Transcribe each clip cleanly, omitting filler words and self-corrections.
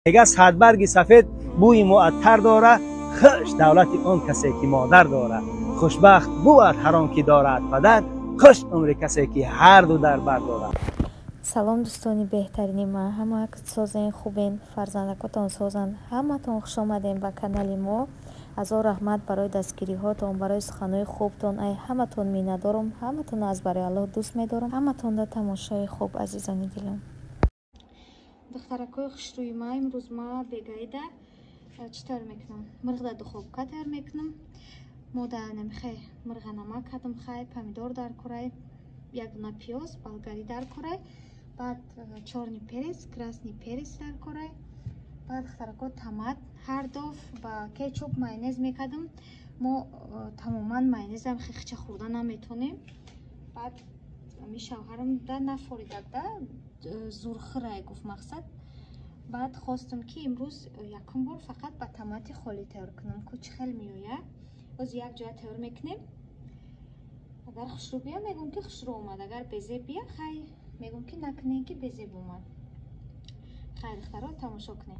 Мега садбарги сафед бӯи муаттар дора, хуш давлати он касе ки модар дора. Хушбахт бувад ҳар он ки дорад падар, хуш умри касе ки ҳарду дар бар дорад. Салом, дӯстони беҳтарини ман, ҳама созен, хубен, фарзандакотон созанд. Ҳаматон хуш омадем ба канали мо. Ҳазор раҳмат барои дастгириҳотон, барои суханҳои хубтон. Ай ҳаматон миннатдорам, ҳаматон аз барои Аллоҳ дӯст медорам. Ҳаматонда тамошои хуб, азизони дилам. Духтаракои хушрӯи ма, имрӯз ма бегаида чӣ тайёр мекунам? Мирғ духовка тайёр мекунам. Мо да намихай мирға намак кардам, хай помидор дар курай, як дона пиёз, болгарӣ дар курай, баъд чёрный перец, красный перец дар курай, баъд духтарако томат, ҳар доф ба кетчуп, майонез мекардам. Мо тамоман майонезам хихча хӯрда наметонем. Баъд ми шавҳарам да нафоридак да зурхирай гуфт мақсад. Баъд хостам ки имрӯз якум бор фақат ба томати холӣ тайёр кунам, ку чӣ хел меояд. Боз як ҷоя тайёр мекунем. Агар хушрӯ бия, мегӯм ки хушрӯ омад, агар безеб бия, хай мегӯм ки накунем ки безеб омад. Хай духтаро, тамошо кунем.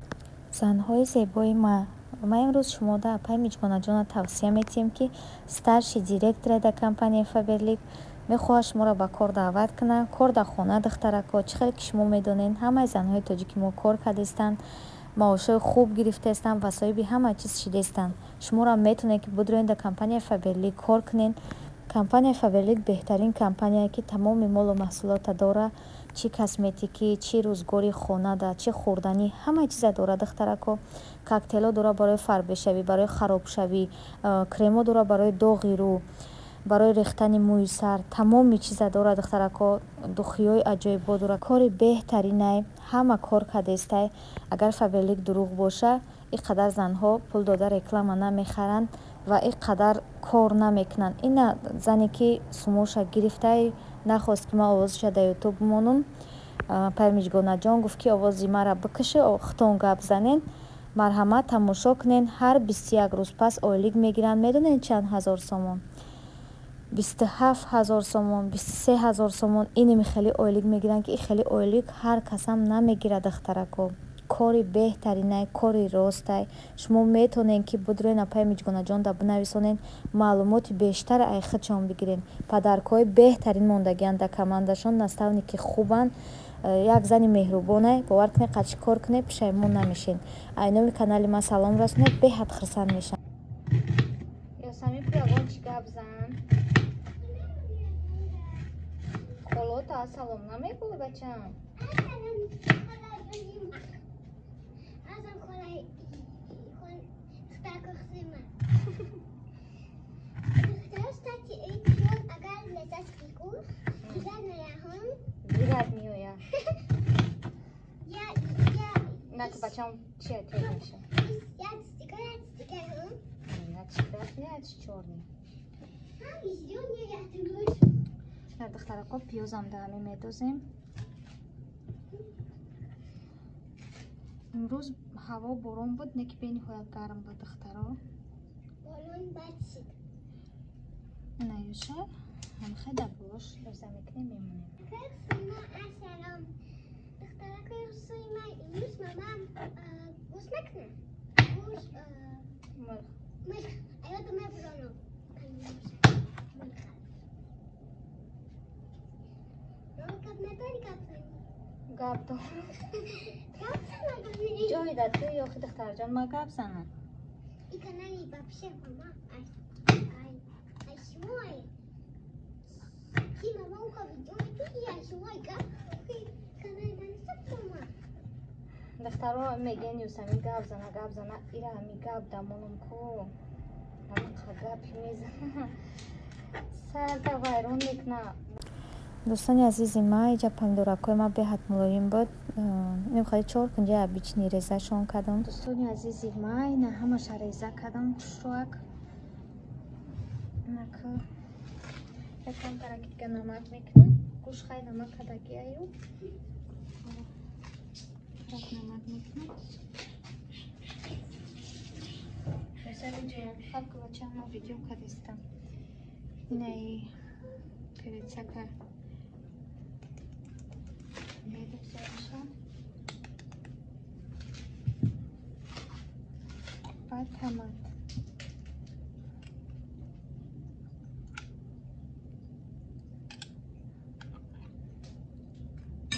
Занҳои зебои ма, ма имрӯз шумода апаи Миҷгонаҷона тавсия метиҳем, ки старший директор да компанияи Фаберлик мехоҳад шуморо ба кор даъват кунад. Кор дар хона, духтарако, чӣ хеле ки шумо медонед, ҳамаи занҳои тоҷики мо кор кардастанд, маошҳои хуб гирифтаастанд ва соҳиби ҳама чиз шидаистанд. Шуморо метавонед ки бидроед дар компанияи Фаберлик кор кунед. Компанияи Фаберлик беҳтарин компания, ки тамоми молу маҳсулота дора, чӣ косметикӣ, чӣ рӯзгори хонада, чӣ хӯрданӣ, ҳама чиза дора, духтарако. Коктейлҳо дора барои фарбешавӣ, барои харобшавӣ, кремо дора барои доғи рӯ, барои рехтани мӯи сар, тамоми чиза дора, духтарако. Духиҳои аҷоибо дора. Кори беҳтаринай, ҳама кор кардестай. Агар Фаберлик дурӯғ боша, ин қадар занҳо пул дода реклама намехаранд ва ин қадар кор намекунанд. Ина зане ки сумоша гирифтай, нахост ки ман овозаша дар ютуб бимонам. Апаи Миҷгонаҷон гуфт ки овози мара бикаши, худтон гап занен. Марҳамат, тамошо кунен. Ҳар 21 рӯз пас ойлик мегиранд. Медонед чанд ҳазор сомон? 27 000 сомон, 23 000 сомон. Инеми хеле ойлик мегиранд, ки ин хеле ойлик ҳар касам намегирад, духтарако. Кори беҳтаринай, кори ростай. Шумо метавонед ки бидроен апаи Миҷгонаҷон да бинависонед, маълумоти бештар ай худшон бигиред. Подаркҳои беҳтарин мондагианд дар командашон, наставники хубанд, як зани меҳрубонай. Бовар кунед, қадши кор кунед, пушаймон намешед. Ай номи канали ман салом расонед, беҳад хурсанд мешавам. Ёсамин, ку ягон чӣ гап зан. Холота салом намегӯй, бачам? Азам холай духтарка хусима. Духтар, кстати, ин пиёз агар лезаш бигӯ, гирад меяҳон. Гирад меоя. Я я Наки, бачам, чия тез меша? Я дигар, я дигар. Ячи красный, ячи чёрный. Ҳам зелёный, я другой. На, духтарако, пиёзам да ҳамин медозем. Имрӯз ҳаво борон буд, не ки бениҳоят гарм буд, духтаро. Борон бад шид. Наюша, ҳамхай дар болош реза мекунем, мемонем. Хусима, ассалом. Духтаракои хусима, имрӯз мамам гӯш мекунад. Гӯш мирғ. Мирғ. Аёдам мебуронам. Мирғ. Гап надори, гап зани? Гап дор. Гап зана, гап зани. Ҷой да ту ёхи, духтарҷон, ма гап занам. И канали вообще мама ай ай ай шумо ай ки мама уха видео мекунӣ, ай шумо ай гап канали даниста мама. Духтаро мегӯян Юсамин гап зана, гап зана, ира ҳами гап дамонам ку. Ҳамиқа гапи мезана. Сарта вайрон мекуна. Дӯстони азизи ма, иҷа помидоракҳои ма беҳад мулоим буд. Мехоҳед чор кунҷа обычный резашон кардам. Дӯстони азизи ма, ина ҳамаша реза кардам хушрӯак. Нака якам тараки дига намак мекунам. Гӯш хай намак кадаги аю. Тарак намак мекунам. Ёсамин ҷон, хаб бачаам, ма видео кардистам. Инаи перецака медозамша. Баъд томат.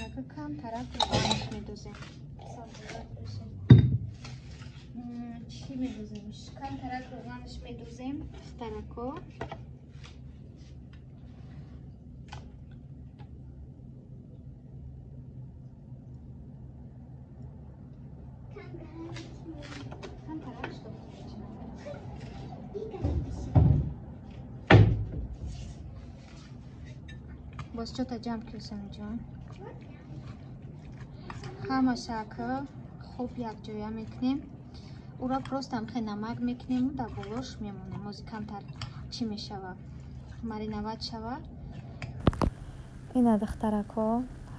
Яка камтарак равғанаш медозем. Чӣ медозем? Камтарак равғанаш медозем, духтарако. Боз чота ҷамъ кӯсамҷон. Ҳамашака хуб якҷоя мекунем. Ура просто ҳамхе намак мекунему дар болош мемонем. Ози камтар чӣ мешава? Мариноват шава. Ина духтарако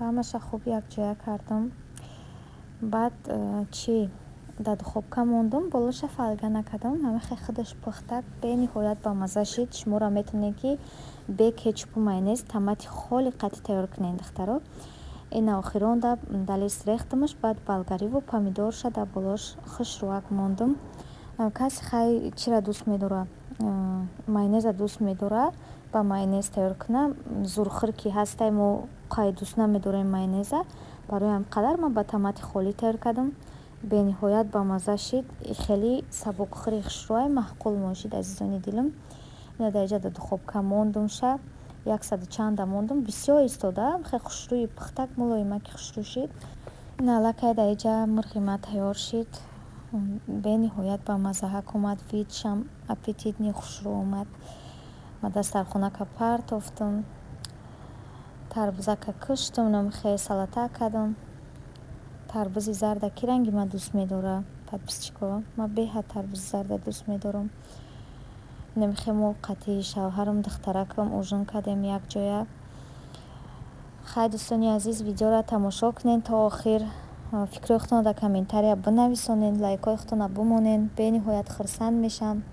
ҳамаша хуб якҷоя кардам. Баъд чӣ дар духобка мондум, болоша фольга накардам. Ҳамихе худаш пухтак бениҳоят бамазза шид. Шуморо метавонед ки бе кетчупу майонез томати холи қатӣ тайёр кунед, духтаро. Ина охирон далис рехтамаш, баъд болгариву помидорша дар болош хушрӯак мондум. Касе хай чира дӯст медора, майонеза дӯст медора, ба майонез тайёр кунам. Зурхӯр ки ҳастай, мо қай дӯст намедорем майонеза. Барои ҳам қадар ман ба томати холӣ тайёр кардам. Бениҳоят бамазза шид. Хеле сабукхӯри хушрӯай маъқул мошид, азизони дилам. Ина дар иҷа дар духобка мондумша, 100 чанда мондум. Бисёр истода, хеле хушрӯи пухтак мулоимаки хушрӯ шид. Ина аллакай дар иҷа мурғи ма тайёр шид. Бениҳоят бамаззаҳак омад, видшам аппетитни хушрӯ омад. Ма дастархонака партофтам, тарбузака куштам, намхе салата кардам. Тарбузи зарда ки ранги ма дӯст медора, подписчико? Ма беҳад тарбузи зарда дӯст медорам. Намхе мо қатъи шавҳарам, духтаракам ужин кардем якҷоя. Хай дӯстони азиз, видеоро тамошо кунед то охир. Фикрҳои худтонро дар комментария бинависонед, лайкҳои худтонро бимонед. Бениҳоят хурсанд мешам.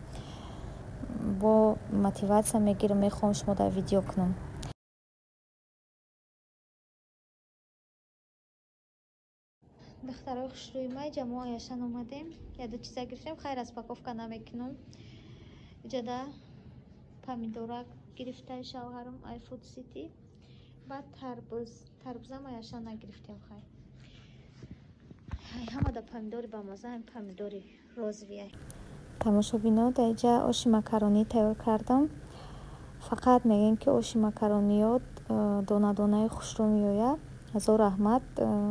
Бо мотиватсия мегирам, мехоҳам шумо дар видео кунам. Духтарои хушрӯи ма, иҷа мо аяшан омадем. Яду чиза гирифтем, хайр распаковка намекунам. Иҷада помидорак гирифтаи шавҳарам ай Food City. Баъд тарбуз. Тарбузам аяшан нагирифтем хай. Ҳамада помидори бамаза, ҳам помидори розовый. Тамошобино, дар иҷа оши макаронӣ тайёр кардам. Фақат мегӯем ки оши макарониёт дона-донаи хушрӯ меояд. Ҳазор раҳмат.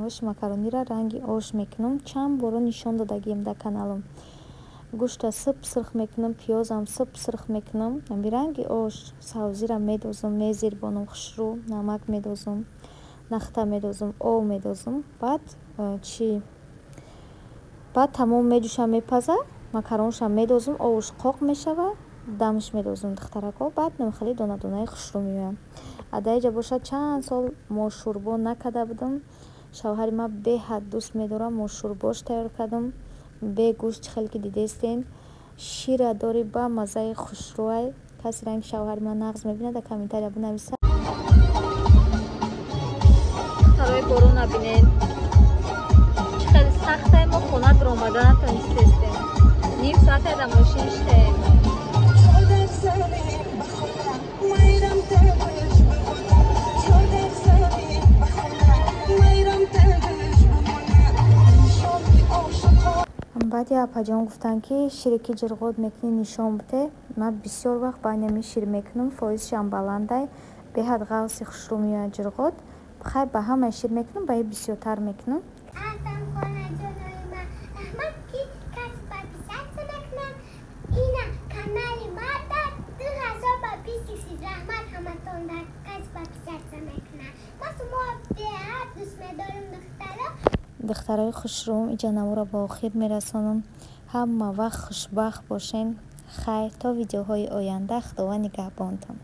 Оши макарониро ранги ош мекунам. Чанд боро нишон додагием дар каналам. Гӯшта сиб сирх мекунам, пиёзам сиб сирх мекунам. Ами ранги ош савзира медозам, мезирбонам хушрӯ, намак медозам, нахта медозам, об медозам. Баъд чӣ? Баъд тамом меҷӯшам, мепаза, макароншам медозам, овуш қоқ мешава, дамш медозам, духтарако. Баъд намхеле дона-донаи хушрӯ меояд. Адаиҷа бошад чанд сол мошшӯрбо накарда будам. Шавҳари ман беҳад дӯст медорам, мошшӯрбош тайёр кардам. Бе гӯшт хеле ки дидестен. Шира дори ба маззаи хушрӯай. Касе ранги шавҳари ман нағз мебинад, дар комментария бинависад. Духтарои борона бинед. Чӣ хеле сахтае, мо хона дуромада натонистестем. Ним соате дар мошин шитаем. Баъди апаҷон гуфтанд ки шире ки ҷирғот мекунӣ нишон бите. Ман бисёр вақт ба ҳамин шир мекунам, фоизшам баландай, беҳад ғавси хушрӯ меояд ҷирғот. Хай ба ҳамаи шир мекунам, ба ин бисёртар мекунам. Духтарои хушрӯм, иҷа наворо ба охир мерасонам. Ҳама вақт хушбахт бошен. Хайр, то видеоҳои оянда. Худованд нигаҳбонтон.